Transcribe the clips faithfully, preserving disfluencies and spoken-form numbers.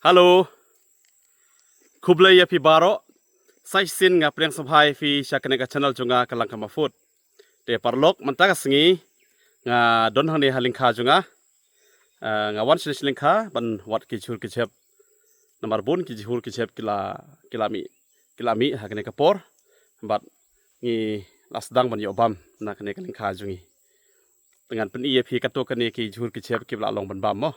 Hello. Khublei ïa phi baroh. Sa shisien nga pdiang sngewbha ïa phi sha kane ka channel jong nga ka Langkamafut. Te paralok mynta ka sngi nga don hangne ha lyngkha jong nga. Ah, nga wan shane sha lyngkha ban wad ki jhur ki jhep. Namar bun ki jhur ki jhep ki la, ki la mih, ki la mih ha kane ka por. Bad ngi la sdang ban ïoh bam na kane ka lyngkha jong ngi. Te ngan pyni ïa phi katto katne ki jhur ki jhep kiba la long ban bam mo.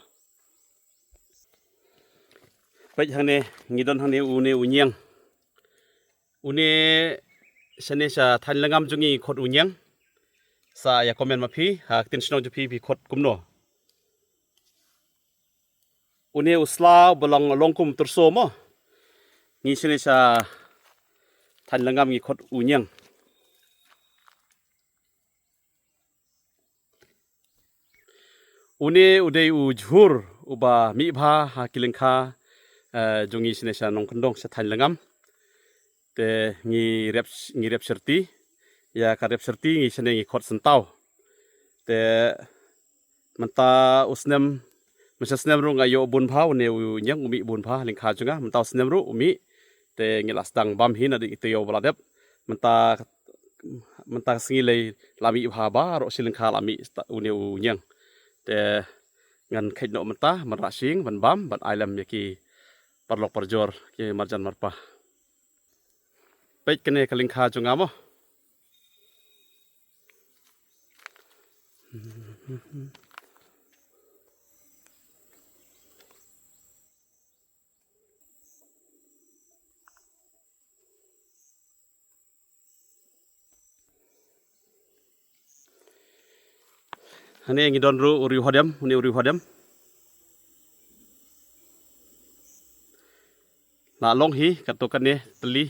Peit hangne, ngi don hangne une u ñiang. Une shane sha thaiñ Lyngngam jong ngi khot u ñiang. Sa ïa comment ma phi, ha ktien shnong jong phi phi khot kumno. Une u sla ba long, long kum tyrso mo. Ngi shane sha thaiñ Lyngngam ngi khot u ñiang. Une u dei u jhur uba mih bha ha ki lyngkha, eh, jong ngi shane sha Nongkyndong sha thaiñ Lyngngam. Te ngi rep, ngi rep shyrti. Ïa ka rep shyrti ngi shane ngi khot syntaw. Te mynta u snem, mynshem snem ruh nga ïoh bun bha une u ñiang u mih bun bha lyngkha jong nga. Mynta u snem ruh u mih. Te ngi la sdang bam hi naduh ki taïew ba la dep. Mynta, mynta ka sngi lei la mih bha baroh shi lyngkha la mih une u ñiang. Te ngan kheit noh mynta ban rah shing ban bam ban ai lem ïa ki paralok parajor ki marjan marpa. Peit kane ka lyngkha jong nga mo. Hangne ngi don ruh u riewhadem, une u riewhadem. La long hi katto katne tylli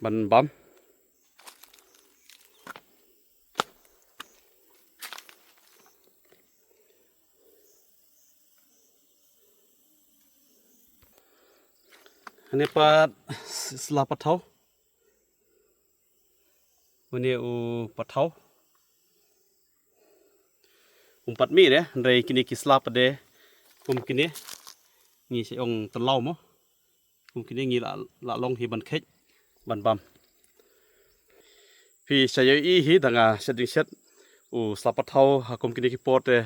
ban bam. Hangne pat sla pathaw. Une u pathaw. Um pat mih re, hynrei kine ki sla pat de kum kine ngi sa ong tyllaw mo. Kum kine ngi la, la long hi ban kheit ban bam. Phi sa ïohi hi da nga shet jingshet u sla pathaw ha kum kine ki por te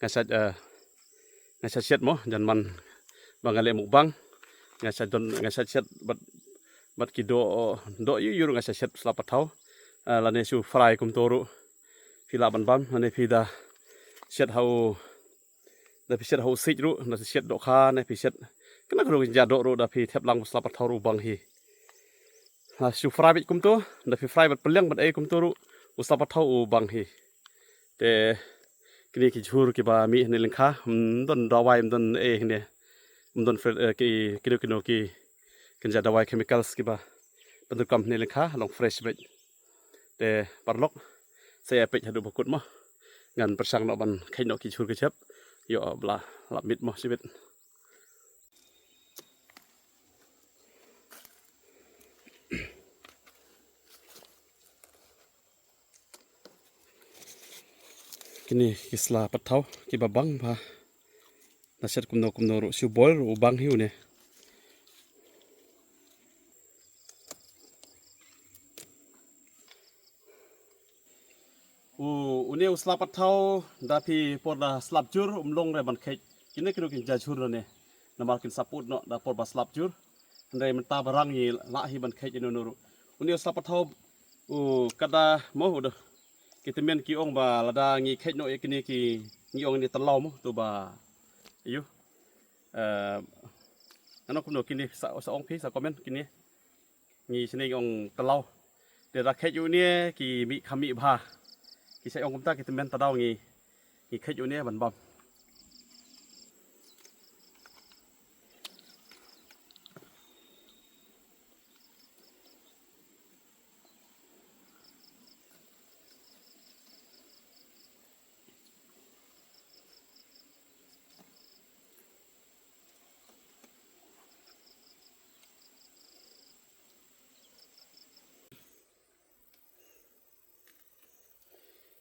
nga sa, eh, nga sa shet mo, jan man ba nga leh mukbang nga sa don, nga sa shet bad, bad ki doh, doh ïu ïu ruh nga sa shet sla pathaw. Eh, lane shu fry kumto ruh phi lah ban bam, lane phi da shet ha u, da phi shet ha u siej ruh, da phi shet dohkha, ne phi shet kano kano ka jingdoh ruh da phi thep lang u sla pathaw ruh u bang hi. Ha, shu fry beit kumto, da phi fry bad pynliang bad ei kumto ruh u sla pathaw u bang hi. Te kine ki jhur kiba mih hangne lyngkha, ym don dawai, ym don ei hangne. Ym don fre-, eh, ki, kino kino ki, ki jait dawai, chemicals kiba pyndonkam hangne lyngkha, long fresh beit. Te paralok, sa ïa peit haduh ba kut mo. Ngan pyrshang noh ban kheit noh ki jhur ki jhep. Ïoh ba la lap miet mo shibit. Kine ki sla pathaw kiba bang bha. Da shet kumno kumno ruh, shu boil ruh u bang hi une. U, une u sla pathaw da phi por da slap jur um long re ban kheit. Kine ki ruh ki jait jhur ne. Namar kin sa put noh da por ba slap jur. Hynrei mynta ba rang ngi lah hi ban kheit ïano ïano ruh. Une u sla pathaw u, kata mo u da. Ki tymmen ki ong ba lada ngi kheit noh ïa kine ki, ngi ong ïa kine tyllaw mo, to ba ïoh. Eh, ano kumno kine sa, sa ong phi, sa comment kine. Ngi shane ngi ong tyllaw. Te da kheit ïa une ki mih kham mih bha. Ki sa ong kumta ki tymmen, ta daw ngi, ngi kheit ïa une ban bam.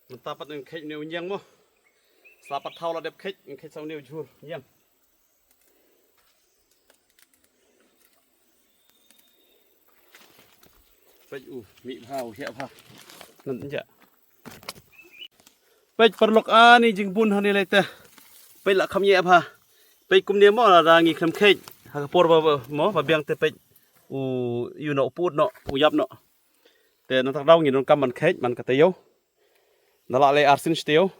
Mynta pat ngan kheit une u ñiang mo. Sla pathaw la dep kheit, ngan kheit sa une u jhur ñiang. Peit u mih bha u hiah bha. Nan ja. Peit paralok ani jingbun hani lei te. Peit la kham hiah bha. Peit kumne mo la da ngi khlem kheit. Ha ka por ba mo ba biang te peit u yu no put no u yap no. Te na tak daw ngi don kam man kheit man ka te yo. Na la lei arsin shte yo.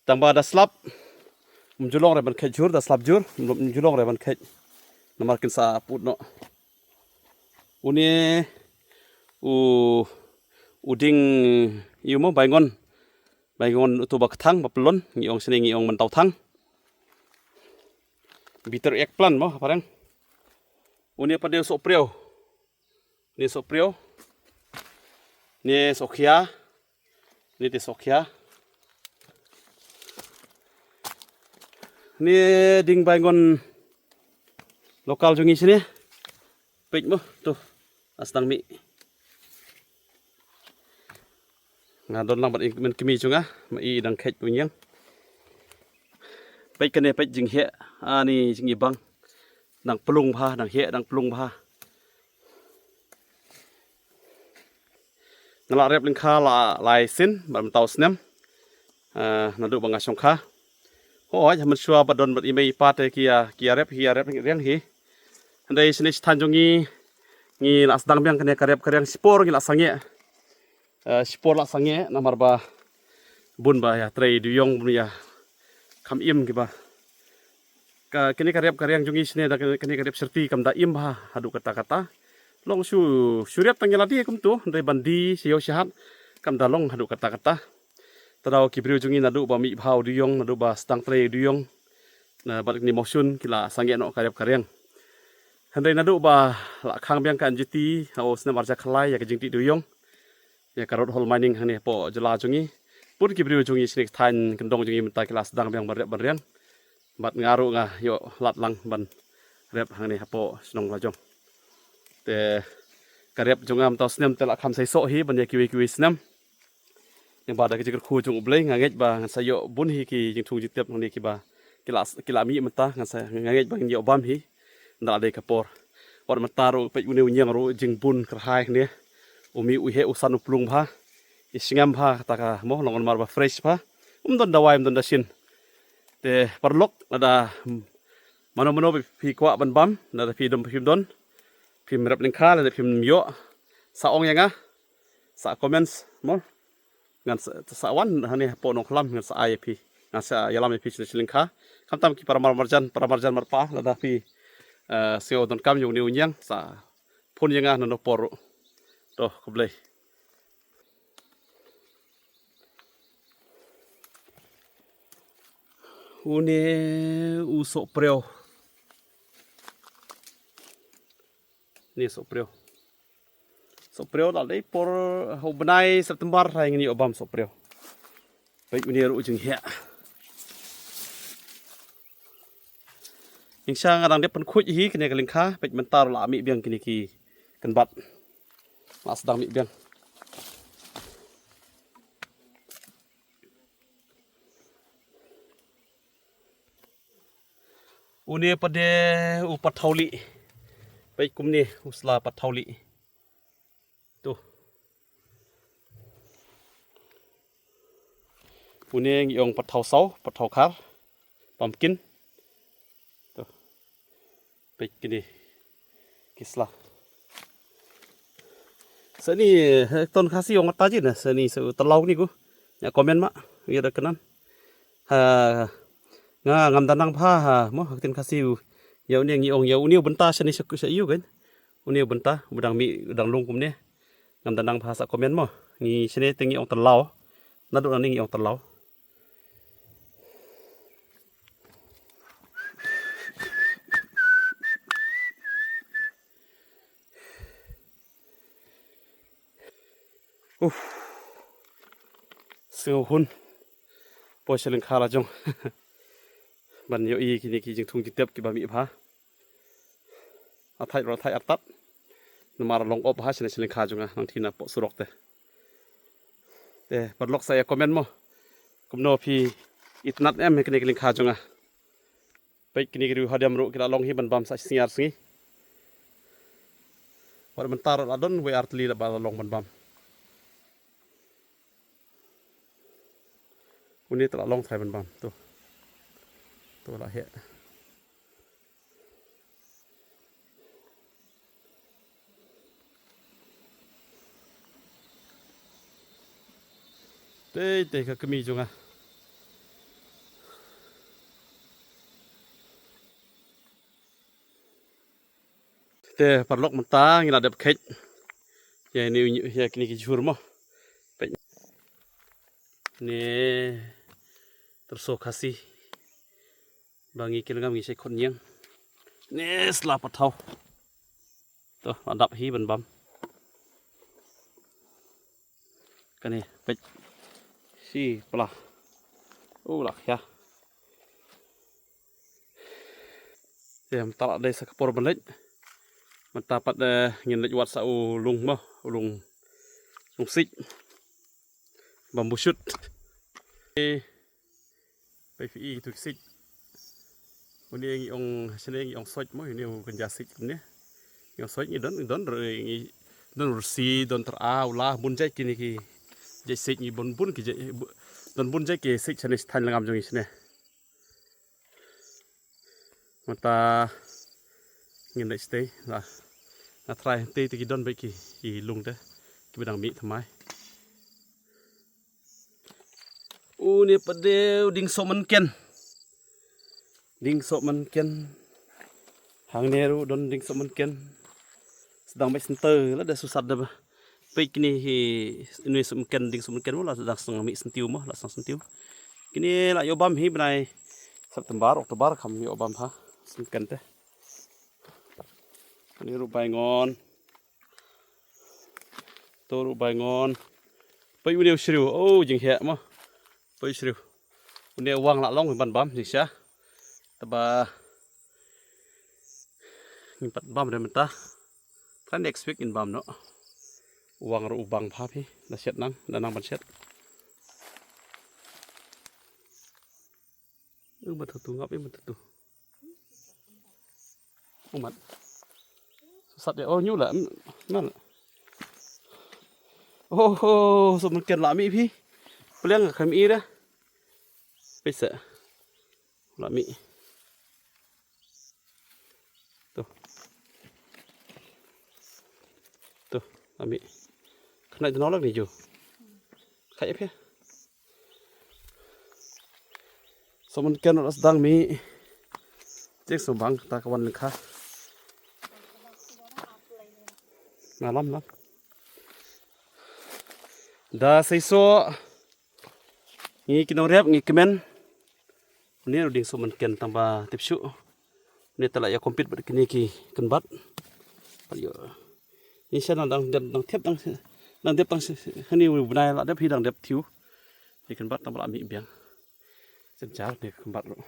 Tang ba da slap. Mjulong re ban kheit jur da slap jur. Mjulong re ban kheit. Namar kin sa put no. Une u u ding yu mo baingon. Baingon utu ba kthang ba pelon ngi ong sini ngi ong mentau thang. Bitter eggplant mo pareng. Une pa deu sok priau. Ni sok priau. Ni sok khia. Ni ti sok khia. Ni ding baingon lokal jong ngi sini. Peit mo tu. Astang mi. Nga don lang bad men kemi jong nga ma i dang khet punyang. Peit kane peit jing he ani jing i bang. Dang plung bha dang he dang plung bha. Nga la rep lyngkha la lai sin bad mtaw snem. Naduh ba nga shongkha. Hooid ha mynshuwa ba don bad i mei i pa te ki ïa ki ïa rep hi ïa rep riang hi. Hynrei shane sha than jong ngi ngi la sdang biang kane ka rep ka riang shipor ngi la sangeh. Shipor la sangeh namar ba bun ba ïa trei duyong bun ïa kham im kiba ka kine ka rep ka riang jong ngi shane da kine ka rep syrti kam da im bha haduh katta katta. Long shu shu rep tang ïa lade kumtu hynrei ban die sha ïew sha hat kam da long haduh katta katta. Tadaw ki briew jong ngi naduh ba mih bha u duyong naduh ba sdang trei u duyong. Na bad kine mawshun ki la sangeh noh ka rep ka riang. Hynrei naduh ba la khang biang ka N G T ha u snem arja khalai ïa ka jingtih duyong. Ïa ka road hole mining hangne hapoh jylla jong ngi. Bun ki briew jong ngi shane ka thaiñ kyndong jong ngi mynta ki la sdang biang ban rep ban riang. Bad nga ruh nga ïoh lad lang ban rep hangne hapoh shnong la jong. Te ka rep jong nga mynta u snem te la kham saisoh hi ban ïa kiwei kiwei snem. Ïa ba da ka jingkyrkhu jong U Blei nga ngeit ba ngan sa ïoh bun hi ki jingthung jingtep hangne kiba ki la ki la mih mynta ngan sa nga ngeit ba ngan ïoh bam hi. Nda la dei ka por. Wat mynta ruh peit une u ñiang ruh jingbun kyrhai hangne. U mih u heh u san u plung bha. I sngem bha kata ka mo long mar ba fresh bha. Um don dawai um don da shin. Te paralok lada mano mano phi kwah ban bam lada phi dom phi don. Phim rep lyngkha lada phim ïoh. Sa ong ïa nga. Sa comments mo. Ngan sa wan hangne hapoh Nongklam ngan sa ai ïa phi. Ngan sa ïalam ïa phi sha lyngkha. Khamtam ki para marjan para marjan marpa lada phi sngewdon kam ïa une u ñiang sa phone ïa nga na no por ruh. To khublei. Une u sohpriaw. Ni sohpriaw. Sohpriaw la dei por ha u bnai September ha ngin ïoh bam sohpriaw. Peit une ruh jingheh. Ïngsha nga dang dep pynkhuid hi kine ka lyngkha peit mynta ruh la mih biang kine ki kynbat. La sdang mih biang. Une pat de u pat thawli. Peit kumne u sla pat thawli. Tu. Une ngi ong pat thaw saw, pat thaw khar, pumpkin. Tu. Peit kine ki sla. Sani ton Khasi ong ta ji na sani sa talaw ni ku. Nya comment ma ïa da kanan. Ha nga ngam danang bha ha mo ha ktien Khasi u. Ïa une ngi ong ïa une u bynta sani sa sa ïu kan. Une u bynta u dang mih u dang lung kumne. Ngam danang bha sa comment mo. Ngi sani te ngi ong talaw. Naduh nani ngi ong talaw. Uf. Sngewhun. Poi sha lyngkha la jong. Ban ïohi kine ki jingthung jingtep kiba mih bha. Athait ruh athait artat. Namar long op bha shane sha lyngkha jong nga nangthie na poh surok te. Te paralok sa ïa comment mo. Kumno phi itynnad em ha kine ki lyngkha jong nga. Peit kine ki riew hadem ruh ki la long hi ban bam sa shi sngi ar sngi. Pat mynta ruh la don wei ar tylli la ba la long ban bam. Une te la long trai ban bam. To. To la heh. Te te ka kmie jong nga. Te paralok mynta ngi la dep kheit. Ïa ni ïa kini ki jhur mo. Peit. Ni tyrso Khasi. Ba ngi ki longam ngi shait khot ñiang. Ni sla pathaw. To, adap hi ban bam. Kane, peit. Shi pla. U la khia. Te mynta la dei sa ka por ban leit. Mynta pat, eh, ngin leit wad sa u lung mo, u lung, lung sik. Bamboo shoot. Eh, peit phi i tu ki sik. Une ngi ong, shane ngi ong sik mo, une u kynja sik kumne. Ngi ong sik ngi don, don, ngi don rsi, don tyrwa, u la, bun jait kine ki jait sik ngi bun, bun ki jait, bu-, don bun jait ki sik shane, shi thaiñ longam jong ngi shane. Mynta ngin leit shatei, la. Nga trai tei te ki don beit ki, ki lung te. Kiba dang mih thymmai. Une pat de u dieng sohmynken. Dieng sohmynken. Hangne ruh don dieng sohmynken. Sdang beit syntew la da susat da ba. Peit kine hi, une sohmynken, dieng sohmynken mo la sdang sdang mih syntiew mo, la sdang syntiew. Kine la ïoh bam hi bnai September, October kham ïoh bam ha. Sohmynken te. Kine ruh baingon. To ruh baingon. Peit une u shriew. Oh, jingheh mo. Peit u shriew. Une u wang la long ban bam jingshisha. Te ba ngin pat bam re mynta. Kan next week ngin bam noh. U wang ruh u bang bha phi. Da shet nang, da nang ban shet. Ym, ba tu tu ngap, ym, ba tu tu. Umat. Sat ya, oh, nyu la, mm, mal. Oh, oh, sohmynken la mih phi. Pliang ka mih dah. Pisa. La mih. Tu. Tu, la mih. Khnai dno lak ni ju. Khai phi. Sohmynken la sdang mih. Jing sdang bang ta ka wan lyngkha. Nga lam lam. Da seisoh. Ngi ki nongrep ngi kmen. Une u dieng sohmynken tang ba tip shuh. Une te la ïa compete bad kine ki kynbat. Pat ïoh. Ngi sha nang dang dep dang thep dang dang dep dang hani u bnai la dep hi dang dep thiew. Ki kynbat tang ba la mih biang. Jynjar ne kynbat ruh.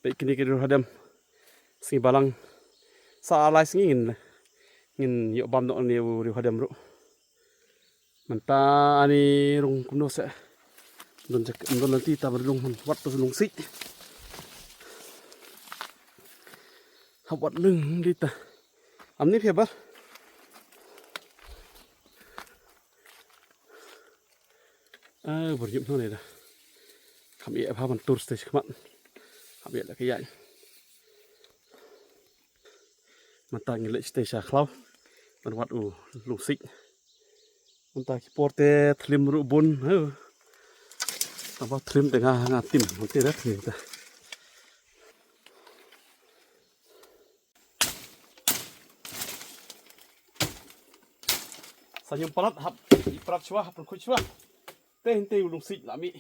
Peit kine ki riew hadem. Sngi balang. Sa lai sngi ngin, ngin ïoh bam noh ne u riew hadem ruh. Mynta ani rung kumno se. Don jak, don lynti ta ba rung wat tu lung sik. Hap wat lung di ta. Am ni phi bar. Ah, bar yup no ne da. Kam ïa pha ban tur stage khmat. Kam ïa la ka ïa. Mynta ngi leit stage sha khlaw. Ban wat u lung sik. Mynta ki por te thlim ruh bun. Tang ba thlim te nga, nga tim. Mynta da thlim te. Sa ñium palat hap, i palat shuwa, hap pynkhuid shuwa. Te hynte u lung sik la mih.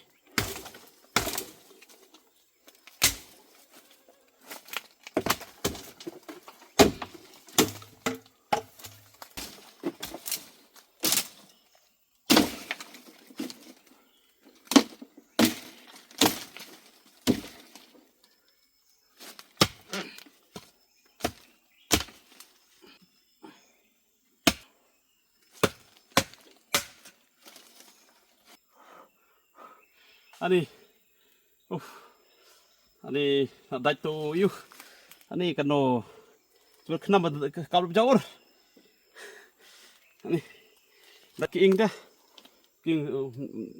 Ani. Uf. Ani, na dait tu yu. Ani kano. Tul khnam ka kap jaur. Ani. Dak ki ing dah. Ki ing, um,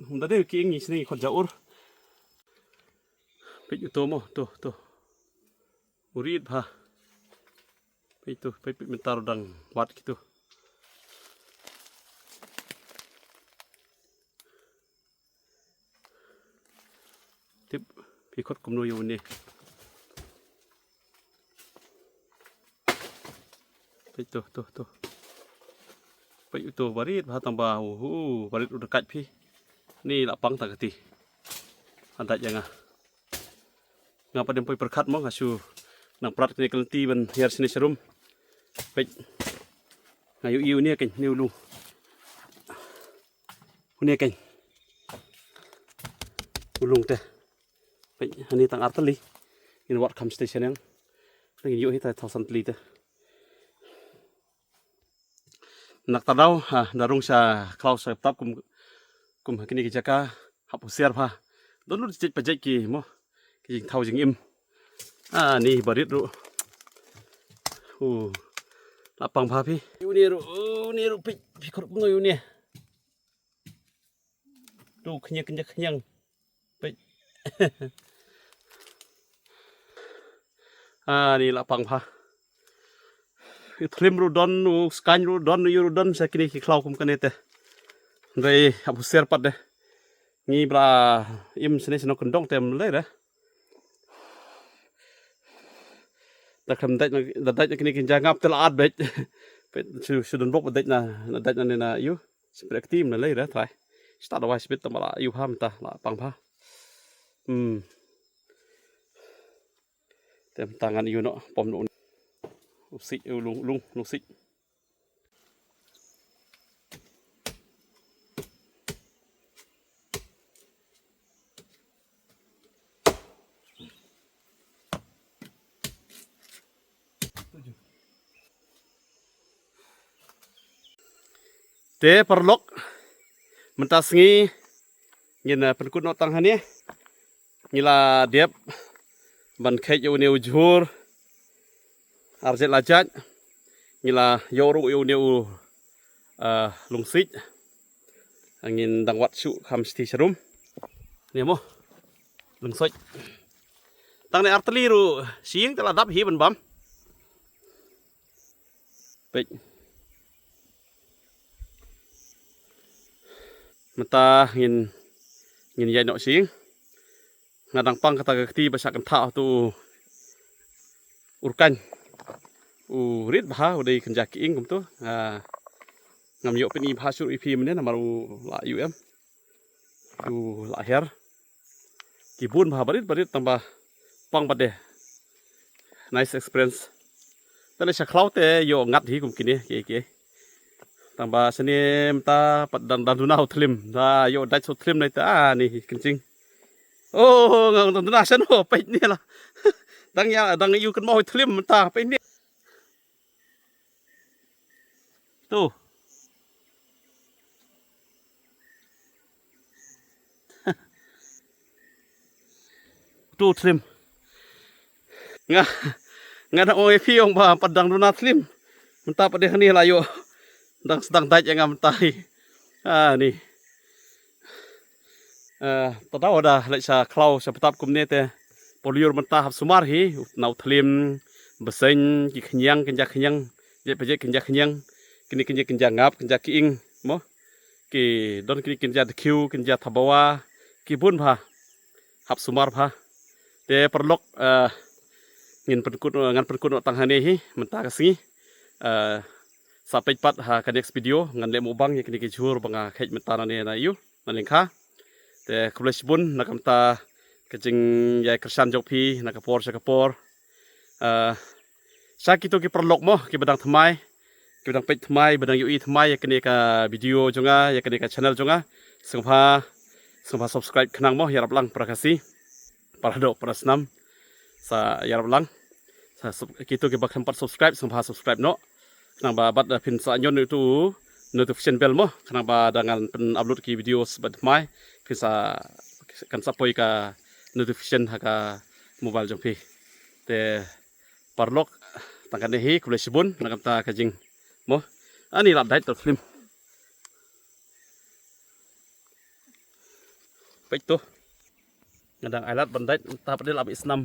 um, da dei ki ing ni sini khot jaur. Peit uto mo, to, to. U rit bha. Peit to, peit, peit mynta ruh dang wad kito. Tip, phi khot kumno ïa une. Peit to, to, to. Peit uto barit bha tang ba, uh, uh, barit u da kait phi. Ni la pang ta kati. Hadat ïa nga. Nga pat dem poi pyrkhat mo nga shu nang prat kane ka lynti ban hiar sini sharum. Peit. Nga ïohi une keiñ, une u lung. Une keiñ. U lung te. Peit, hani tang ar tylli. Ngin wad kham station yang. Ngin ïohi ta thaw san tylli te. Nak ta daw, ha, da rung sha khlaw sha tap kum, kum ha kine ki jaka, hap husiar bha. Don lut jait pa jait ki mo, ki jingthaw jingim. Ah, ni barit ruh. Uh, la pang bha phi. Une ruh, une ruh phi, phi khot kumno une. Tu khñiang, khñiang, khñiang. Peit. Ah, ni la pang bha. U thlim ruh don, u skaiñ ruh don, u ïu ruh don, sa kine ki khlaw kum kane te. Dei, hap husiar pat de. Ngi ba la im sene sene kyndong te ym lei de. Da khlem dait na, da dait na kine ki jaka ngap te la at beit. Peit, shu, shu don bok ba dait na, na dait na ne na ïu. Shu peit kti ym lei de trai. Sta da wai sbit tang ba la ïu bha mynta la pang bha. Hmm. Te mynta ngan ïu noh, pom noh. U sik, u lung, lung, lung sik. Te paralok, mynta sngi ngin, eh, pynkut noh tang hangne. Ngi la dep ban kheit ïa une u jhur. Ar jait la jait. Ngi la ïoh ruh ïa une u, eh, lungsik. Ngin dang wad shuh kham siti sharum. Ne mo. Lungsik. Tang ne ar tylli ruh sing te la dap hi ban bam. Peit. Mynta ngin, ngin ïai noh sing. Nga dang pang kata ka kti ba shah kynthah tu u rkaiñ. U rit bha u dei kynja ki ing kumtu. Nga, ngam ïoh pyni bha shuh ïa phi mynne namar u la ïu em. U la hiar. Ki bun bha barit barit tang ba pang ba dei. Nice experience. Tang ne sha khlaw te ïoh ngat hi kum kine ki ki. Tang ba shane mynta pat dang, dang duna u thlim. Da ïoh dait u thlim nai ta, ah, ni kynjing. Oh, nga dang duna shano, peit ne la. Dang ïa, dang ïu kynmaw u thlim mynta, peit ne. Tu. Tu thlim. Nga, nga dang ong ïa phi ong ba pat dang duna thlim. Mynta pat dei hangne la ïoh. Dang sdang dait ïa nga mynta hi. Ah, ni. Eh, ta daw da leit sha khlaw sha btap kumne te. Por lyiur mynta hap sumar hi, na u thlim, bseiñ, ki khñiang, kynja khñiang, jait pa jait kynja khñiang, kine kynja kynja ngap, kynja ki ing, mo. Ki don kine kynja dkhiew, kynja thabawa, ki bun bha. Hap sumar bha. Te paralok, eh, ngin pynkut, ngan pynkut noh tang hangne hi, mynta ka sngi. Eh, sa peit pat ha ka next video, ngan leh mukbang ïa kine ki jhur ba nga kheit mynta nangne na ïu, na lyngkha. Te khublei shibun na ka bynta ka jingïai kyrshan jong phi na ka por sha ka por. Eh, sha kito ki paralok mo, kiba dang thymmai, kiba dang peit thymmai, ba dang ïohi thymmai ïa kane ka video jong nga, ïa kane ka channel jong nga. Sngewbha, sngewbha subscribe khnang mo, ïarap lang para Khasi, para doh, para snam. Sa ïarap lang. Sa sub-, kito kiba khlem pat subscribe, sngewbha subscribe noh. Khnang ba bad, eh, phin sa ñion ïa utu u notification bell mo. Khnang ba da ngan pyn upload ki videos ba thymmai, phin sa kan sa poi ka notification ha ka mobile jong phi. Te paralok, tang kane hi, khublei shibun na ka bynta ka jing mo. Ani la dait to film. Peit to. Nga dang ai lad ban dait, ta pat de la bih snam.